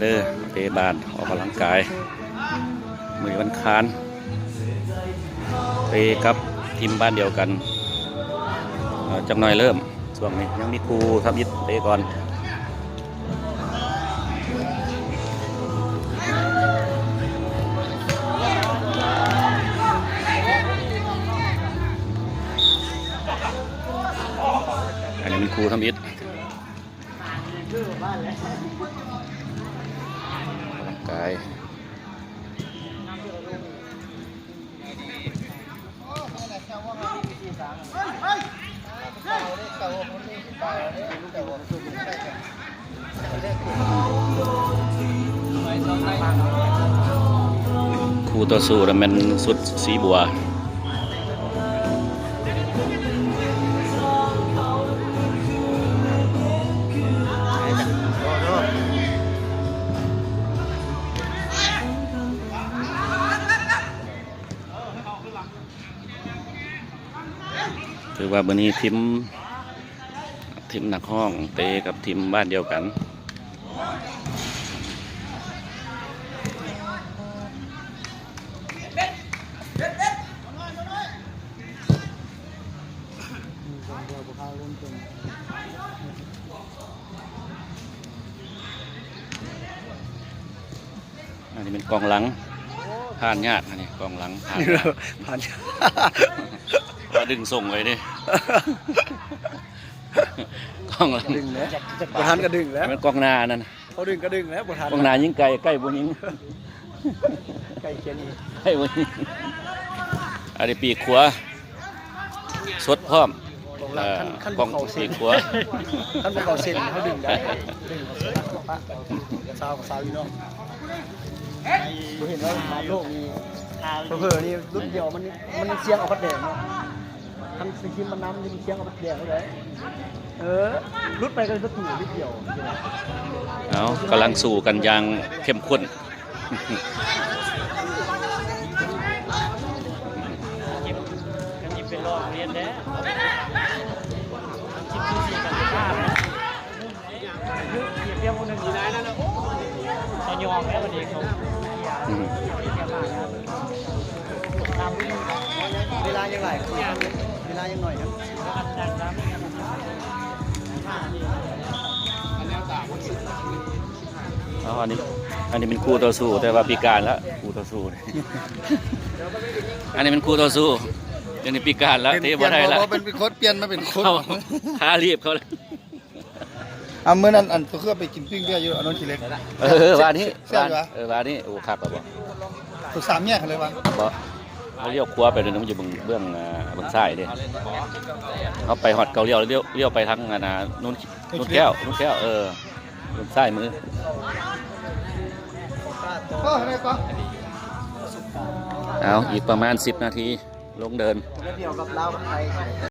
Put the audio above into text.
ເດີ ເຕະບານອອກກຳລັງກາຍ ມື້ວັນຄານ ເຕະກັບທີມບ້ານດຽວກັນ. ເອີ ຈັກໜ່ອຍເລີ່ມ ຊ່ວງນີ້ຍັງມີຄູທຳອິດເຕະກ່ອນ. ອັນນີ້ເປັນຄູທຳອິດ. ກາຍ ຄູ່ຕໍ່ສູ້ລະແມ່ນຊຸດສີບົວ. ຖືວ່າມື້ນີ້ທີມ ທີມນັກຮ້ອງເຕະກັບທີມບ້ານດຽວກັນ. ອັນນີ້ແມ່ນກອງຫຼັງ ຜ່ານຍາກ. ອັນນີ້ກອງຫຼັງ ຜ່ານຍາກ ຜ່ານຍາກ ເຂົາດຶງສົ່ງໄວ້ເດ້ ກອງຫຼັງ ດຶງແລ້ວ ບໍ່ທັນກໍດຶງແລ້ວ. ແມ່ນກອງໜ້ານັ້ນ ເຂົາດຶງກໍດຶງແລ້ວ ບໍ່ທັນ. ກອງໜ້າຍິງໄກ ໄກບໍ່ຍິງ ໄກຂຽນອີກ ໄກບໍ່ຍິງ. ອັນນີ້ປີກຂວາ ສົດພ້ອມ ກອງຫຼັງ ເອີ ຄັນ ຄັນ ກອງ ບໍ່ເຂົ້າເສັ້ນ ປີກຂວາ ຄັນບໍ່ເຂົ້າເສັ້ນເຮົາດຶງໄດ້ ດຶງເຂົ້າເສັ້ນ ປະ ຊາວກໍຊາວຢູ່ເນາະ. ບໍ່ເຫັນວ່າມາໂລກນີ້ ເຜີໆນີ້ລຸດດຽວມັນ ມັນຍັງສ່ຽງເອົາພັດແດງເນາະ. ຄັນຊິທີມມັນນຳ ມັນຍັງສ່ຽງເອົາພັດແດງເລີຍ. ເອີ ຫຼຸດໄປກໍປະຕູນິດດຽວ. ເອົາ ກຳລັງສູ້ກັນຢ່າງເຂັ້ມຂຸ້ນ. ອືມ ເວລາຍັງຫຼາຍ ເວລາຍັງໜ້ອຍນະ. ເອົາ ອັນນີ້ ອັນນີ້ເປັນຄູ່ຕໍ່ສູ້ ແຕ່ວ່າພິການລະ ຄູ່ຕໍ່ສູ້. ອັນນີ້ເປັນຄູ່ຕໍ່ສູ້ ອັນນີ້ພິການລະ ເຕະບໍ່ໄດ້ລະ. ເປັນຄົນປ່ຽນມາເປັນຄົນ ເອົາ ຂາລີບເຂົາລະ. ອ່າ ມື້ນັ້ນ ອັນ ຕົວເຄືອໄປກິນປີ້ງເບຍຢູ່ອາໂນນຂີ້ເຫຼັກ. ເອີ ວານນີ້ ແຊບຢູ່ຫວາ? ເອີ ວານນີ້ ໂອ້ ຄັກລະບໍ່? ຕົວສາມແຍກເລີຍຫວາ? ບໍ່ ເຮົາລ້ຽວຂວາໄປເລີຍ ມັນຢູ່ເບື້ອງ ເບື້ອງ ອ່າ ເບື້ອງຊ້າຍເດ້. ເຮົາໄປຮອດເກົ້າລ້ຽວ ລ້ຽວ ລ້ຽວໄປທາງ ອັນ ອ່າ ໂນນ ໂນນແກ້ວ ໂນນແກ້ວ ເອີ ໂນນຊ້າຍມື. ເອົາ ອີກປະມານສິບນາທີ ລົງເດີ່ນ.